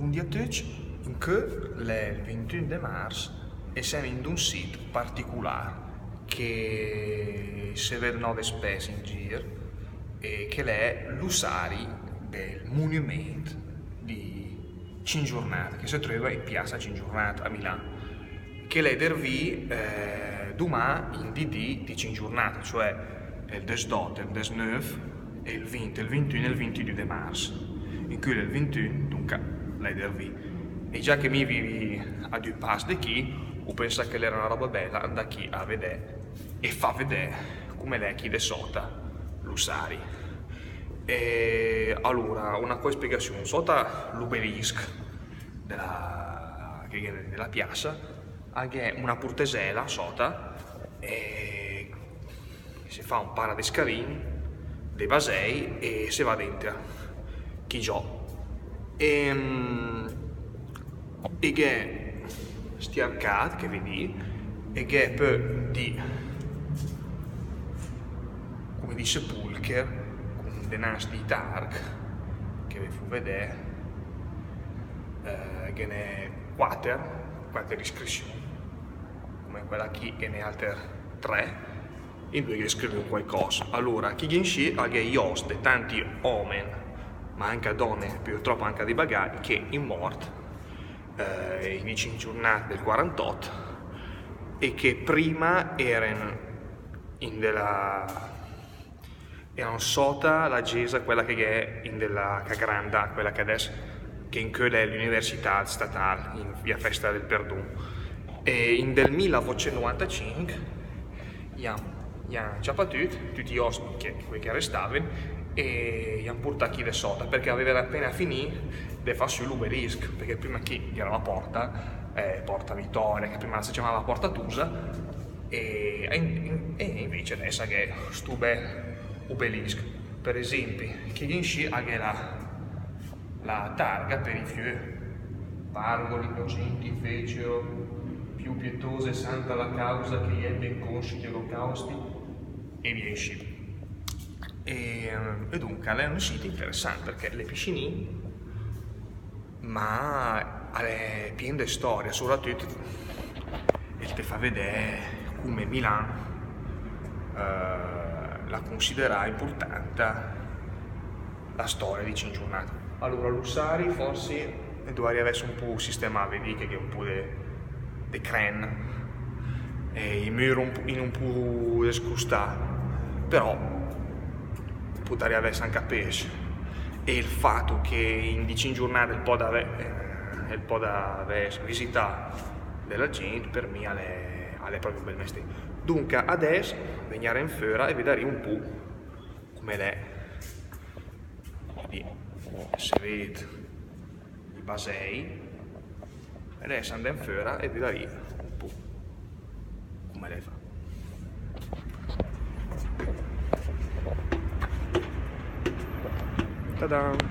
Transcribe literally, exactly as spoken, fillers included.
Bondì a tücc, incö l'è il vintün de marz e semm in d'un sit particular che se ved no de spess in gir e che l'è l'ossari del monüment di Cinq Giurnad, che se tröva in piazza Cinq Giurnad a Milan, che l'è dervì, eh, dumà in di dì di Cinq Giurnad, cioè il desdot, il desnöv, e il vint, il vintün e il vintidü de marz. Incö l'è il vintün, donca l'è dervì. E già che mi vivi a dü pass de chì, hu pensà che l'era una roba bella andà chì a vedè e fà vedè cume l'è chì de sota l'ossari. E alura, una quai spiegazion, sota l'obelisc de la, che gh'è de la piazza, a gh'è una purtesela sota e se fa un para de scalin, de basei e se va denter chì giò. E, e gh'è sti arcad che vedì e gh'è pö di, cume di sepulcher, cun denanz di targh che ve fo vedè, eh, ghe n'è quater, quater iscrizion, cume quela chì ghe n'è alter tre, in due che scrive un quaicoss. Alura, chì inscì a gh'è i oss de tanti omen, ma anca done, purtropp anca di bagai, che in mort, eh, in i cinch giurnad del quarantot, e che prima eren in de la, eran sota la gesa, quela che gh'è in de la Cagranda, quela che adess, che incö l'è l'università statal, in via Festa del Perdon. E in del milleottocentonovantacinc i han, i han ciapà tüt, tücc i oss, che, quei che restaven, e i han purtà chì de sota, perché a veven apena finì de fà sü l'obelisc, perché prima chì gh'era la porta, eh, Porta Vittoria, che prima se ciamava Porta Tusa, e, e invece adess a gh'è stu bel obelisc. Per esempi, chì inscì a gh'è la, la targa per i fiö. Pargoli innocenti fecero, più pietose santa la causa che gli ebbe inconsci gli olocausti, e via inscì. E, e donca, l'è un sit interessant perché l'è piscinin, ma l'è pien de storia, soratüt el te fa vedè cume Milan, eh, la considera importanta la storia di cinch giurnad. Alura, l'ossari forsi el dovaria vess un poo sistemà, vedì che gh'è un poo de, de crenn, e i mür un poo, in un poo descustà, però podaria vess anca pesch. E il fatto che in di cinch giurnad el poda ve-, eh, el poda vess visità de la gent, per mi l'è, l'è propri un bel mestier. Donca, adess vegnarem föra e vedarì un poo cume l'è. Quindi, se ved i basei, e adess andem föra e vedarì un poo cume l'è fà. Ta-da!